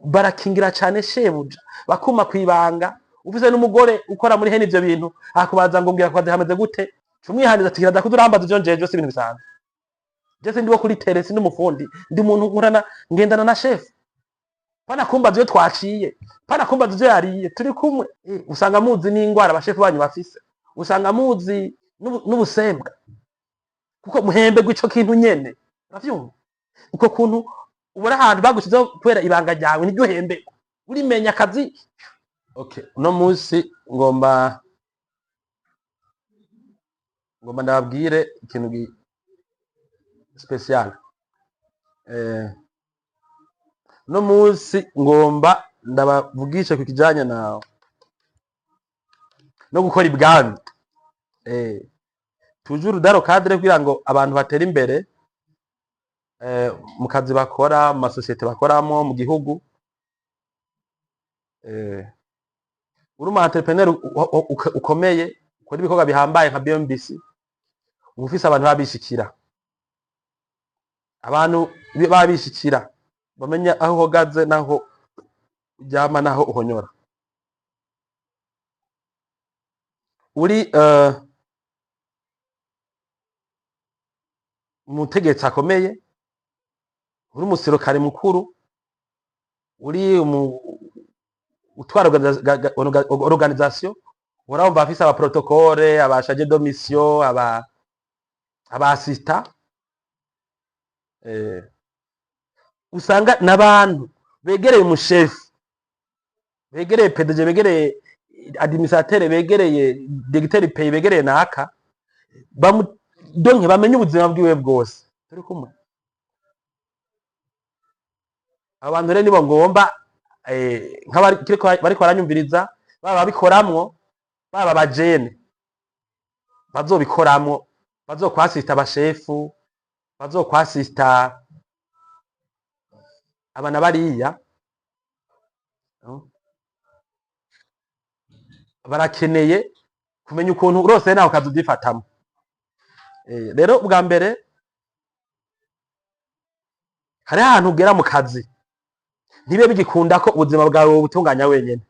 Barakingira cane shebuja, bakuma kwibanga. Ufise n'umugore ukora muri hene ivyo bintu, akubaza ngo mbwira kwaze hameze gute, cumwihaniza ati kiraza kudurambaza ivyo njejwe, si ibintu bisanzwe. Je sindi wo kuri terrain, sindi umufundi, ndi umuntu nkorana, ngendana na chef. Pana kumbaza iyo twaciye, pana kumbaza ivyo yariye, turi kumwe. Usanga muzi n'ingwara abashefu banyu bafise, usanga muzi n'ubusembwa, kuko muhembe gw'ico kintu nyene. Uravyumva uko kuntu ubona ahantu bagushizeho kubera ibanga ryawe niryo uhemberwa, urimenya akazi. Okay, uno munsi ngomba ndababwire ikintu spécial. Uno munsi ngomba ndabavugishe ku kijanye na no gukora ibwami. Toujours dans le cadre kugira ngo abantu batere imbere mu kazi bakora, mu masosiyete bakoramo, mu gihugu. Uri umu entrepreneur ukomeye, ukora ibikorwa bihambaye nka BMBC, uba ufise abantu babishikira, abantu babishikira bamenya aho uhagaze naho uryama naho uhonyora. Uri umutegetsi akomeye, uri umusirikare mukuru, uri utwara organisation, urumva afise aba protocole, aba chargé de mission, aba assistant. Usanga n'abantu begereye umushefu, begereye PDG, begereye administrateur, begereye directeur pays, begereye naka bamu, donc bamenye ubuzima bwiwe bwose. Turi kumwe? Abantu rero nibo ngomba, nk'abari bariko baranyumviriza, baba babikoramwo, baba abajene bazobikoramwo, bazokwasista abashefu, bazokwasista aba na bariya, no? Barakeneye kumenya ukuntu urose nawe ukaza ubyifatamo. Rero bwa mbere hariho ahantu ugera mu kazi ntibe bigikunda ko ubuzima bwawe butunganya wenyene.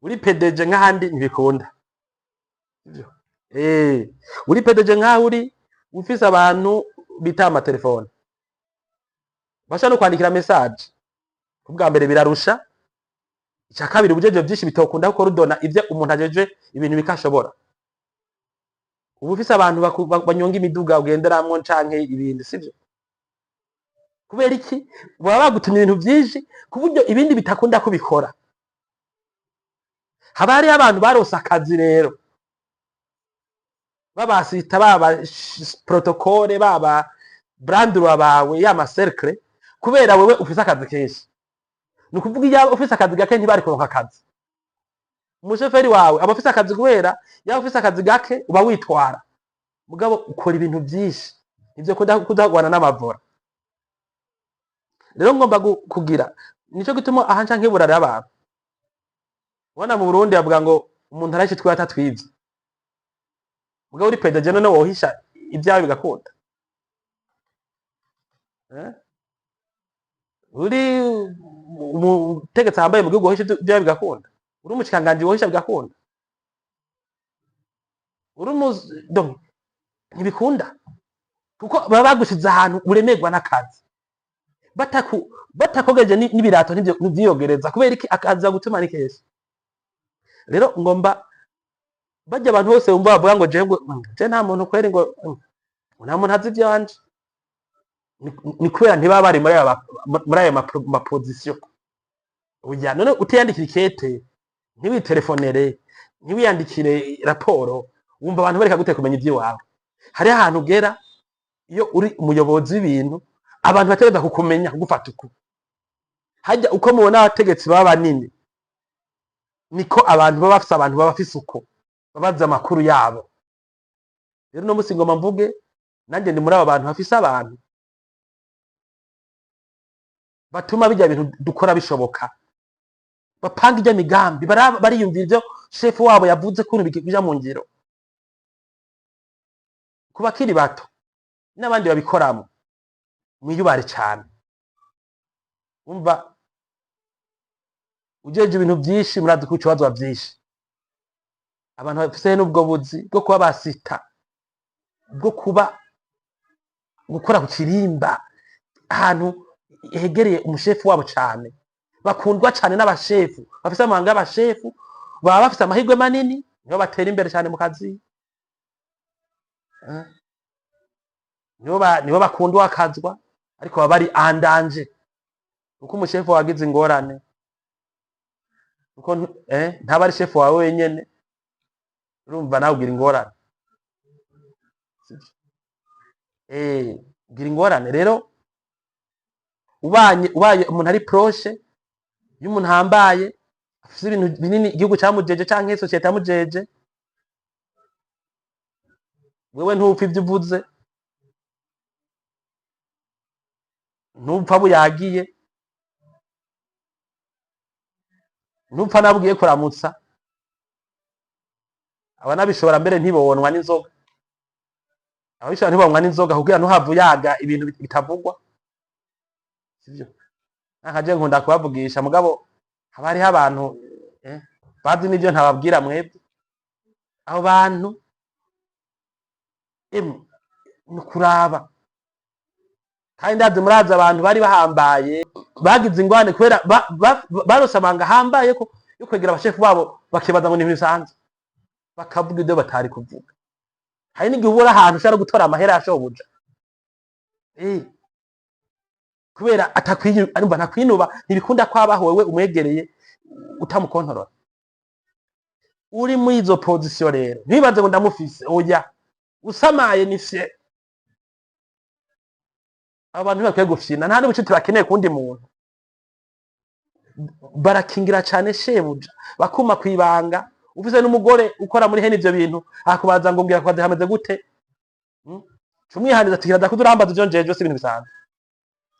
Uri PDG nk'ahandi ntibikunda. Sivyo? Uri PDG nk'aho uri ufise abantu bita amatelefone, bashobora no kwandikira message. Ubwa mbere birarusha, icya kabiri ubujeje byinshi bitokunda kuko rudona ibyo umuntu ajeje ibintu bikashobora. Uba ufise abantu banyonga imiduga ugenderamwo canke ibindi, sivyo? Kubera iki? Baba bagutumye ibintu byinshi ku buryo ibindi bitakunda kubikora. Haba hariho abantu barose akazi rero babasita, baba protocole, baba bras droit bawe, ya ma cercle, kubera wewe ufise akazi kenshi. Ni ukuvuga iyo ufise akazi gake ntibari kuronka akazi. Umushoferi wawe aba afise akazi kubera yaba ufise akazi gake uba witwara, mugabo ukora ibintu byinshi ivyo kudahwana n'amavora. Rero ngomba kugira nico gituma aha nca nkebura rero abantu. Ubona mu Burundi bavuga ngo umuntu arahisha twiwe atatwivye, mugabo uri PDG none wohisha ibyawe bigakunda? Eh? Uri umutegetsi ahambaye mu gihugu wohisha ibyawe bigakunda? Uri umushikiranganji wohisha bigakunda? Uri donc ntibikunda, kuko baba bagushize ahantu uremerwa n'akazi, batakogeje n'ibirato ntivyiyogereza. Kubera iki? Akaza gutuma ni kenshi. Rero ngomba bajya abantu bose bumva bavuga ngo jewe je nta muntu kweri, ngo nta muntu azi ivyanje, ni kubera ntibaba bari muri ayo ma position. Oya, none utiyandikira ikete, ntiwitelefonere, ntiwiyandikire raporo, wumva abantu bareka gute kumenya ivy'iwawe? Hariho ahantu ugera iyo uri umuyobozi w'ibintu, abantu bategereza kukumenya, kugufata uku. Hajya uko mubona abategetsi baba banini, niko abantu baba bafise abantu baba bafise uko babaza amakuru yabo. Rero uno musi ngoma mvuge nanjye ndi muri abo bantu bafise abantu batuma bijya bintu dukora bishoboka, bapanga ijya migambi, bariyumvira ivyo shefu wabo yavuze kuntu bija mu ngiro. Ku bakiri bato n'abandi babikoramo, mwiyubare cane. Umva Ujeje ibintu vyinshi, murazi ko ucibazwa vyinshi. Abantu bafise n'ubwo buzi bwo kuba basita, bwo kuba gukora ku kirimba ahantu hegereye umushefu wabo cane, bakundwa cane n'abashefu, bafise amabanga y'abashefu, baba bafise amahirwe manini, nibo batera imbere cane mu kazi. Eh? Nibo bakundwa akazwa, ariko baba bari en danger, kuko umushefu wagize ingorane, kuko ntaba ari shefu wawe wenyene, urumva nawe ugira ingorane. Sivyo? Ugira ingorane rero ubanye ubaye umuntu ari proche y'umuntu ahambaye, afise ibintu binini igihugu camujeje canke société yamujeje. Wewe ntupfa ivyo uvuze, ntupfa buyagiye, ntupfa nabwiye kuramutsa abanabishobora mbere ntibonwa n'inzoga, ababishobora ntibonwa n'inzoga kugira ntuhave uyaga ibintu bitavugwa, sivyo? Nakaje nkunda kubavugisha, mugabo haba hariho abantu bazi n'ivyo ntababwira mwebwe. Abo bantu emwe ni kuraba, kandi ndazi murazi abantu bari bahambaye bagize ingwane kubera barose amabanga ahambaye ko yo kwegera abashefu babo, bakibaza ngo ni ibintu bisanzwe, bakavuga ibyo batari kuvuga. Hari n'igihe ubura ahantu ushobora gutora amahera ya shobuja, kubera arumva ntakwinuba, ntibikunda kwabaho wewe umwegereye utamukontorora. Uri muri izo position rero, ntibaze ngo ndamufise, oya, usamaye ni fye. Abo bantu ntibakwiye gufyina, nta n'ubucuti bakeneye kuwundi muntu. Barakingira cane shebuja, bakuma kwibanga. Ufise n'umugore ukora muri hene ivyo bintu, akubaza ngo mbwira kwaze hameze gute, Cumwihaniza ati kiraza kudurambaza ivyo njeje si ibintu bisanzwe.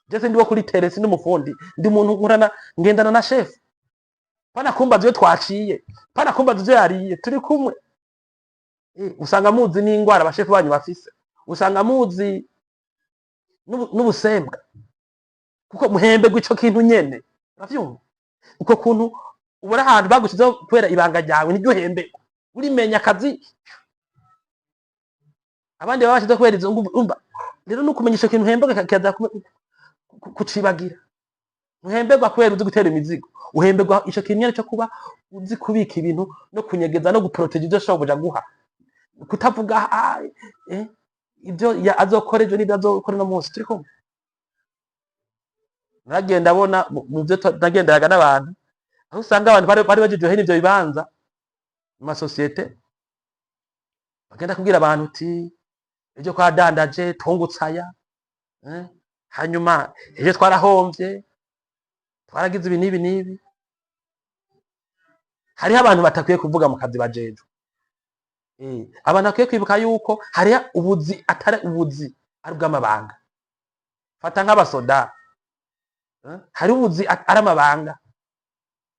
Je sindi wo kuri tele, sindi umufundi, ndi umuntu nkorana ngendana na chef. Pana kumbaza iyo twaciye, pana kumbaza ivyo yariye, turi kumwe. Usanga muzi n'ingwara abashefu banyu bafise, usanga muzi n'ubusembwa, kuko muhembe gw'ico kintu nyene. Uravyumva uko kuntu ubura ahantu bagushizeho kubera ibanga ryawe, niryo uhemberwa, urimenya akazi abandi baba bashizeho kubera izo nguvu. Urumva rero nukumenya ico kintu uhemberwa kikaza kucibagira. Ntuhemberwa kubera uzi gutera imizigo, uhemberwa ico kintu nyene co kuba uzi kubika ibintu no kunyegeza no guproteja ivyo shobuja guha, kutavuga ibyo azokora ejo n'ibyo azokora no munsi turi kumwe. Nagenda abona mu byo nagenderaga n'abantu, aho usanga abantu bari bajejeho n'ivyo bibanza mu masosiyete, bagenda kubwira abantu uti ejo twadandaje tungutse aya, hanyuma ejo twarahomvye twaragize ibi n'ibi n'ibi. Hariho abantu batakwiye kuvuga mu kazi bajejwe. Abantu bakwiye kwibuka yuko hariho ubuzi atari ubuzi ari ubw'amabanga. Fata nk'abasoda, hari ubuzi ari amabanga.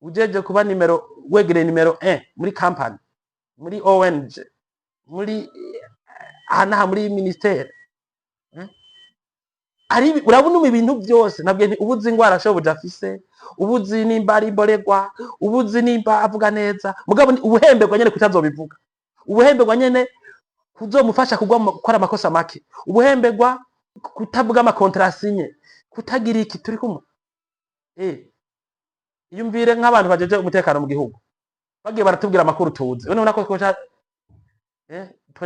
Ujeje kuba nimero, wegereye nimero 1 muri company, muri ONG, muri aha n'aha, muri ministere, ari urabona ibintu byose. Nabwiye nti ubuzi ingwara shobuja afise, ubuzi nimba ari imboregwa, ubuzi nimba avuga neza, mugabo ubuhemberwa nyene kutazobivuga, ubuhemberwa nyene kuzomufasha kugwa gukora amakosa make, ubuhemberwa kutavuga amakontrasinye, kutagira iki. Turi kumwe? Iyumvire nk'abantu bajeje umutekano mu gihugu bagiye baratubwira amakuru tuzi, none ko twoca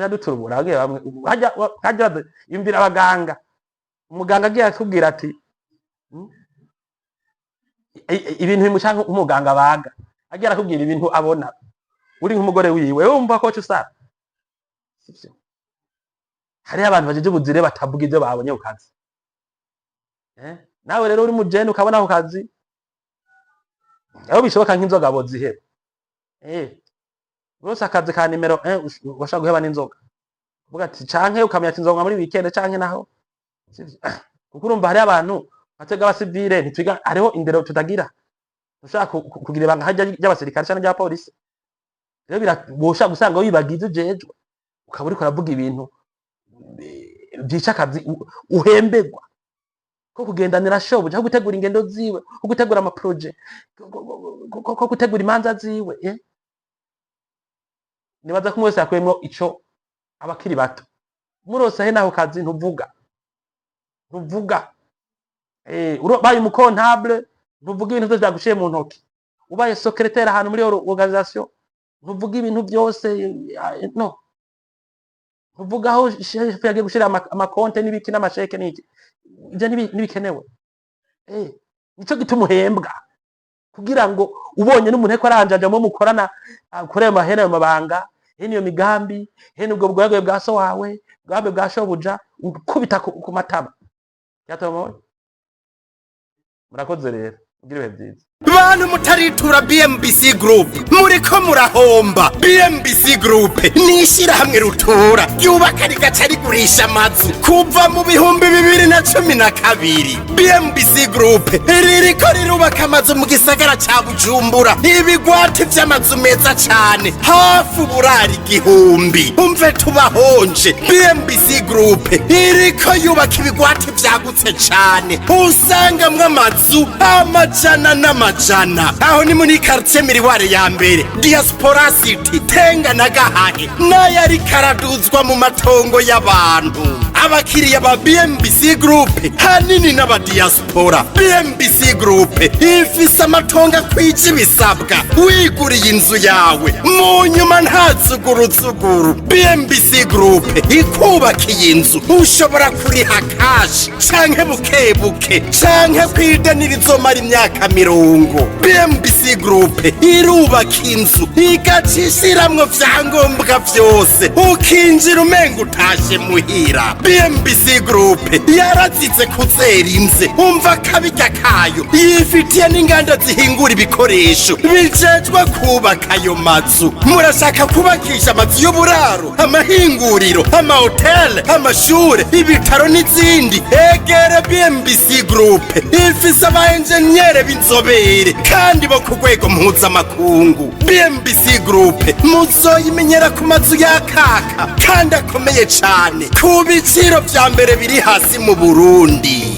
duturubura. Bagiye bamwe hajya iyumvire abaganga, umuganga agiye atubwira ati ibintu bimuca nk'umuganga baga, agiye arakubwira ibintu abona, uri nk'umugore wiwe wumva ko usara, sivyo? Hariho abantu bajeje ubuzire batavuga ivyo babonye ku kazi. Nawe rero uri mujene ukabona ku kazi aho bishoboka nk'inzoga boziheba, rwose akazi ka nimero 1 washaka guheba n'inzoga, uvuga ati canke ukamenya ati nzonga muri weekend canke naho, sivyo? Kuko urumva hariho abantu batega abasivile ntitwiga, hariho indero tutagira, ushaka kugira ibanga harya ry'abasirikare canke ry'abapolisi. Rero woshaka gusanga wibagiye ivyo ujejwe, ukaba uriko uravuga ibintu vyica akazi uhemberwa, ko kugendanira shobuja, ko gutegura ingendo ziwe, ko gutegura amaproje, ko gutegura imanza ziwe, eh? Nibaza ko umwe wese yakuyemwo ico. Abakiri bato murose he naho kazi, ntuvuga, ntuvuga. Ubaye umu comptable, ntuvuga ibintu vyose vyagushiye mu ntoki. Ubaye secrétaire ahantu muri organisation, ntuvuga ibintu byose, no ntuvuga aho chef yagiye gushira amakonte n'ibiki n'amasheke n'iki. Ivyo ntibikenewe. Nico gituma uhembwa, kugira ngo ubonye n'umuntu ariko aranjaja mu mukorana, akore ayo mahera, ayo mabanga, hene iyo migambi, hene ubwo bwagwe bwa so wawe, bwambe bwa shobuja, ukubita ku matama yatomoye. Murakoze rero, mugire ibihe byiza. Bantu mutaritura BMBC Group, muriko murahomba. BMBC Group ni ishyirahamwe rutura ryubaka rigaca rigurisha amazu kuva mu 2012. BMBC Group ririko rirubaka amazu mu gisagara ca Bujumbura, ibigwati vy'amazu meza cane, hafi uburari 1000. Umve tubahonje, BMBC Group iriko yubaka ibigwati vyagutse cane, usangamwo amazu amajana n'amajana. Aho ni muri quartier Miroir ya mbere, Diaspora City, Tenga na Gahahe, n'ayo ariko araduzwa mu matongo y'abantu. Abakiriya ba BMBC Group hanini n'abadiaspora. BMBC Group ifise amatongo akwije ibisabwa, wiguriye inzu yawe mu nyuma nta zuguruzuguru. BMBC Group ikubakiye inzu, ushobora kuriha cash canke buke buke, canke kwideni rizomara imyaka 30. BMBC Group irubaka inzu igaca ishiramwo vyangombwa vyose, ukinjira umenga utashe muhira. BMBC Group yarazize kuzera inze, umva akabirya kayo, yifitiye n'inganda zihingura ibikoresho bijejwe kubaka ayo mazu. Murashaka kubakisha amazu y'uburaro, amahinguriro, amahoteli, amashure, ibitaro n'izindi? Egere BMBC Group, ifise aba enjeniyere b'inzobere kandi bo ku rwego mpuzamakungu. BMBC Group muzoyimenyera ku mazu yakaka kandi akomeye cane, ku biciro vya mbere biri hasi mu Burundi.